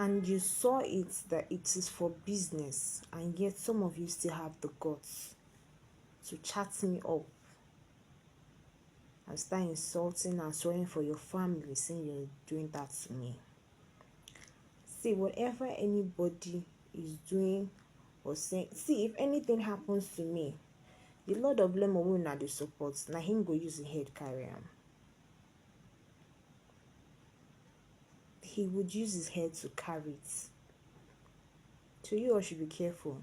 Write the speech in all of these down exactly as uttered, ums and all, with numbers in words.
And you saw it that it is for business, and yet some of you still have the guts to chat me up and start insulting and swearing for your family, saying you're doing that to me. See, whatever anybody is doing or saying, see, if anything happens to me, the Lord of Lemon will not support. Now him go use his head carry him. He would use his head to carry it. So you all should be careful.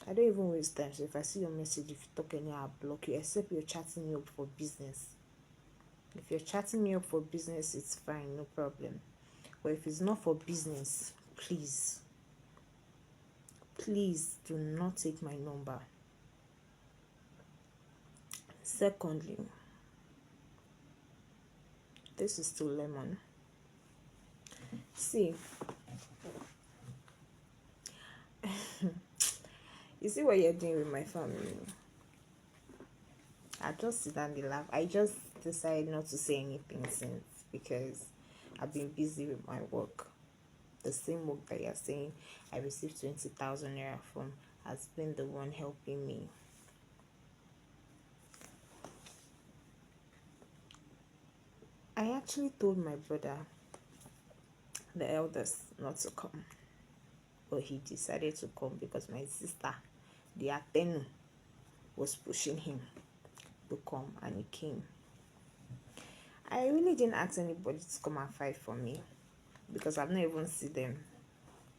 I don't even waste time. So if I see your message, if you talk any, I'll block you. Except you're chatting me up for business. If you're chatting me up for business, it's fine, no problem. But if it's not for business, please, please do not take my number. Secondly, this is still Lemon. See, you see what you're doing with my family? I just sit down and laugh. I just decided not to say anything since because I've been busy with my work. The same work that you're saying I received twenty thousand naira from has been the one helping me. I actually told my brother, the eldest, not to come, but he decided to come because my sister, the Atenu, was pushing him to come, and he came. I really didn't ask anybody to come and fight for me because I've not even seen them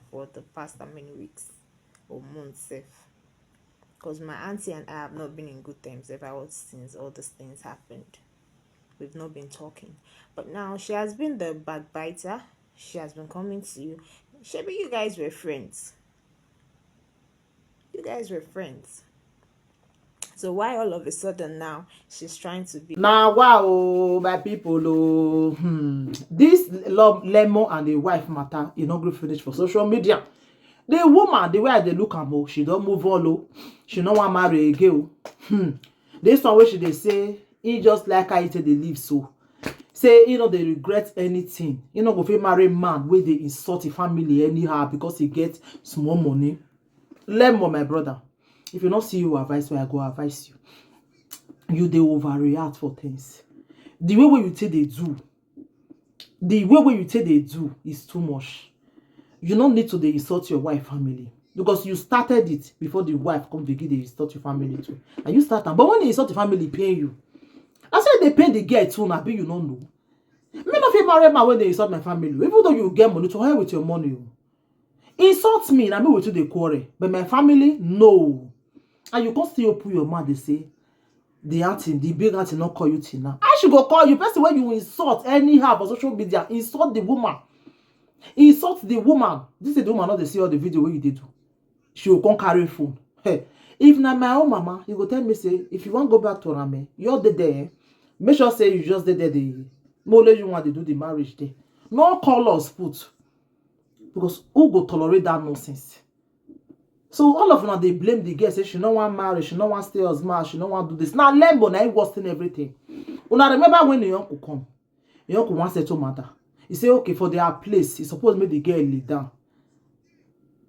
for the past how many weeks or months sef. Because my auntie and I have not been in good terms ever since all these things happened. We've not been talking. But now she has been the backbiter. She has been coming to you. Shebi, you guys were friends. You guys were friends. So why all of a sudden now she's trying to be? Now, wow, my people, oh, hmm. This lo- Lemon and the wife matter, you know, group finish for social media. The woman, the way they look am, oh, she don't move on, oh. She no wan marry again, oh. Hmm. This one wey she dey say, he just like how he take dey live so. Say he no dey regret anything. He no go fit marry man wey dey insult him family anyhow because he get small money. Lemon, my brother, if you no see you advice, where I go advise you. You dey overreact for things. The way wey you take dey do, the way wey you take dey do is too much. You no need to dey insult your wife family because you started it before the wife come begin dey insult your family too. And you start am, but when they insult the family, pain you. I say they pain the girl too, na be you no know. Me no fit marry man when they insult my family. Even though you get money, to hell with your money, oh. Insult me, na me with you dey quarrel. But my family, no. And you come still open your mouth, they say, the auntie, the big auntie not call you till now. I should go call you. Person when you insult anyhow for social media, insult the woman. Insult the woman. This is the woman, not they see all the video where you dey do. She will come carry phone. Hey, if na my own mama, you go tell me say, if you wan go back to Rame, you all dey there, eh? Make sure say you just dey there, dey more let you want to do the marriage there. No call us put. Because who go tolerate that nonsense? So all of una dey blame the girl, say she no wan marry, she no wan stay as man, she no wan do this. Now Lembo na him worsen everything. Una remember when the uncle come? The uncle wan settle matter. He say, okay, for their place, he suppose make the girl lay down.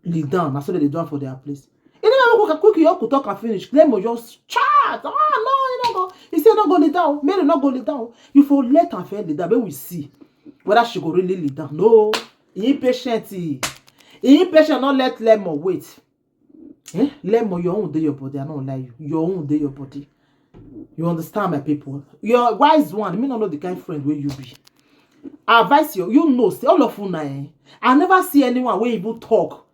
Lay down. Na so they dey do am for their place. He never quick, quick, he uncle talk and finish. Lembo just chat. Ah, no, he no go. He say no go lay down. Mary no go lay down. You for let am fair lay down. Make we see whether she go really lay down. No. He impatient. He, he impatient. Not let Lembo wait. Eh? Lembo, your own dey your body. I no lie you. Your own dey your body. You understand, my people? Your wise one, me no know the kind friend where you be. I advise you, you know, say all of una, eh? I never see anyone wey even talk.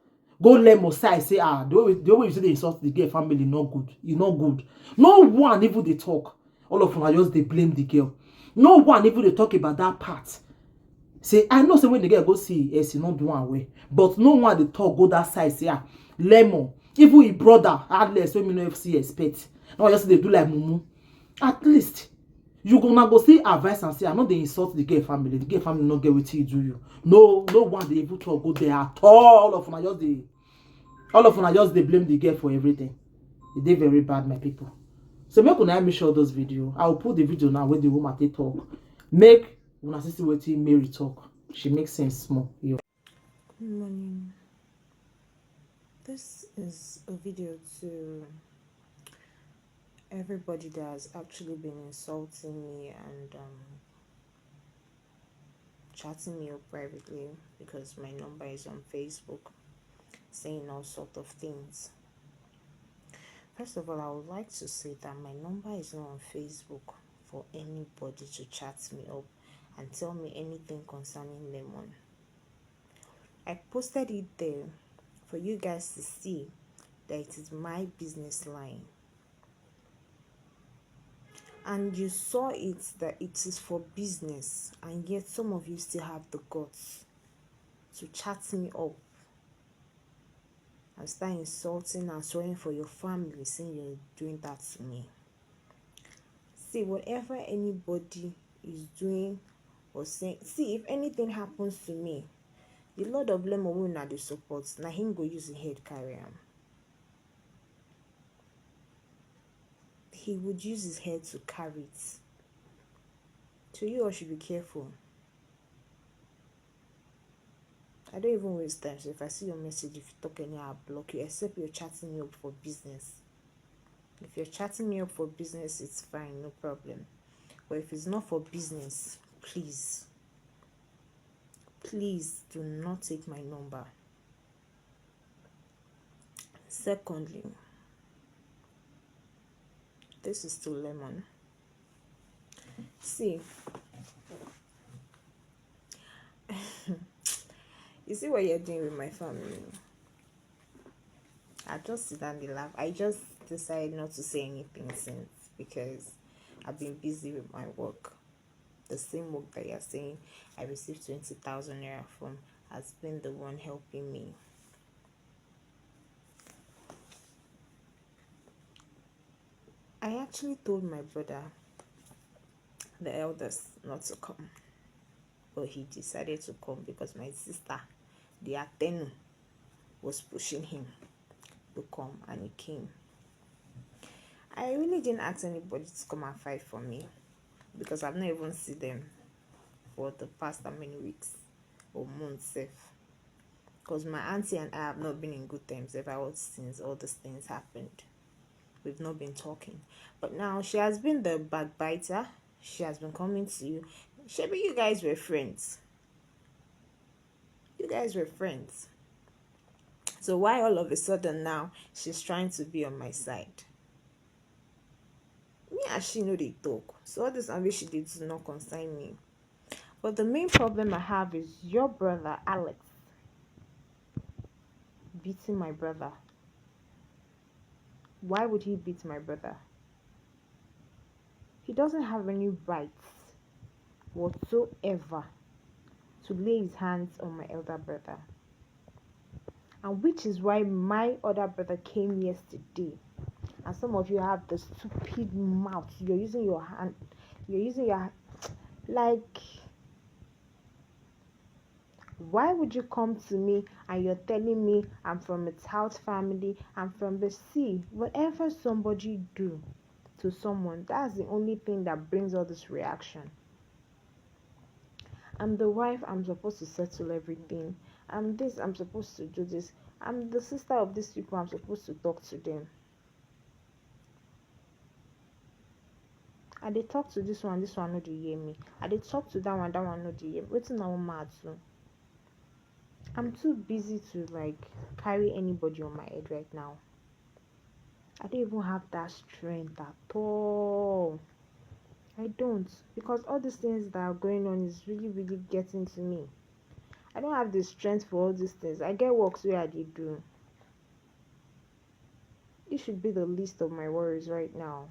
Go Lembo side, say, ah, the way, the way you say they insult the girl family, not good. You not good. No one even dey talk. All of una just dey blame the girl. No one even dey talk about that part. Say, I know say when the girl go see, yes, he not do am well. But no one dey talk go that side, say, ah, Lembo. Even his brother, Alex, wey me no see expect. No, just dey do like mumu. At least, you gonna go see advice and say, I know they insult the girl family. The girl family no get wetin do you. No, no one dey even talk go there at all. All of una just dey, all of una just dey blame the girl for everything. E dey very bad, my people. So make una make sure those video. I will put the video now where the woman take talk. Make una see, see wetin Mary talk. She makes sense small. You Good morning. This is a video to everybody that has actually been insulting me and um, chatting me up privately because my number is on Facebook, saying all sort of things. First of all, I would like to say that my number is not on Facebook for anybody to chat me up and tell me anything concerning Lemon. I posted it there for you guys to see that it is my business line. And you saw it that it is for business, and yet some of you still have the guts to chat me up and start insulting and swearing for your family, saying you're doing that to me. See, whatever anybody is doing or saying, see, if anything happens to me, the Lord of Lemon will not the support. Now he go use his head carry him. He would use his head to carry it. So you all should be careful. I don't even waste time. So if I see your message, if you talk any, I'll block you. Except you're chatting me up for business. If you're chatting me up for business, it's fine, no problem. But if it's not for business, please, please do not take my number. Secondly, this is to Lemon. See, you see what you're doing with my family. I just sit down and laugh. I just decided not to say anything since because I've been busy with my work. The same work that you're saying I received twenty thousand naira from has been the one helping me. I actually told my brother, the eldest, not to come, but he decided to come because my sister, the Atenu, was pushing him to come, and he came. I really didn't ask anybody to come and fight for me because I've not even seen them for the past how many weeks or months sef. Because my auntie and I have not been in good terms ever since all these things happened. We've not been talking. But now she has been the backbiter. She has been coming to you. Shebi, you guys were friends. You guys were friends. So why all of a sudden now she's trying to be on my side? Me and she know they talk. So all this and she did does not concern me. But the main problem I have is your brother Alex beating my brother. Why would he beat my brother? He doesn't have any rights whatsoever to lay his hands on my elder brother. And which is why my other brother came yesterday. And some of you have the stupid mouth. You're using your hand. You're using your, like, why would you come to me and you're telling me I'm from a tout family, I'm from the sea? Whatever somebody do to someone, that's the only thing that brings all this reaction. I'm the wife, I'm supposed to settle everything. I'm this, I'm supposed to do this. I'm the sister of these people, I'm supposed to talk to them. I dey talk to this one, this one no dey hear me. I dey talk to that one, that one no dey hear me. Wetin I wan mad to? I'm too busy to, like, carry anybody on my head right now. I don't even have that strength at all. I don't, because all these things that are going on is really, really getting to me. I don't have the strength for all these things. I get works where I dey do. It should be the least of my worries right now.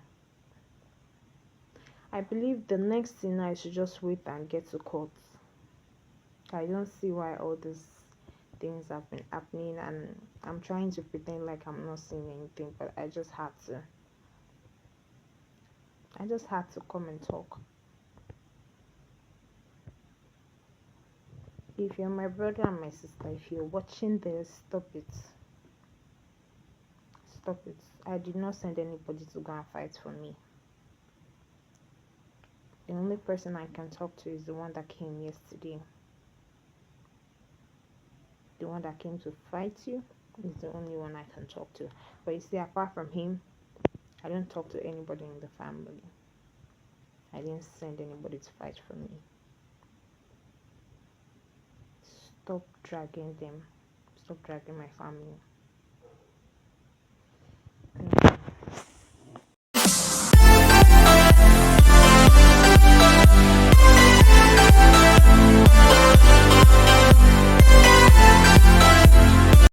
I believe the next thing now is to just wait and get to court. I don't see why all these things have been happening, and I'm trying to pretend like I'm not seeing anything, but I just had to. I just had to come and talk. If you're my brother and my sister, if you're watching this, stop it. Stop it. I did not send anybody to go and fight for me. The only person I can talk to is the one that came yesterday. The one that came to fight you is the only one I can talk to. But you see, apart from him, I don't talk to anybody in the family. I didn't send anybody to fight for me. Stop dragging them. Stop dragging my family.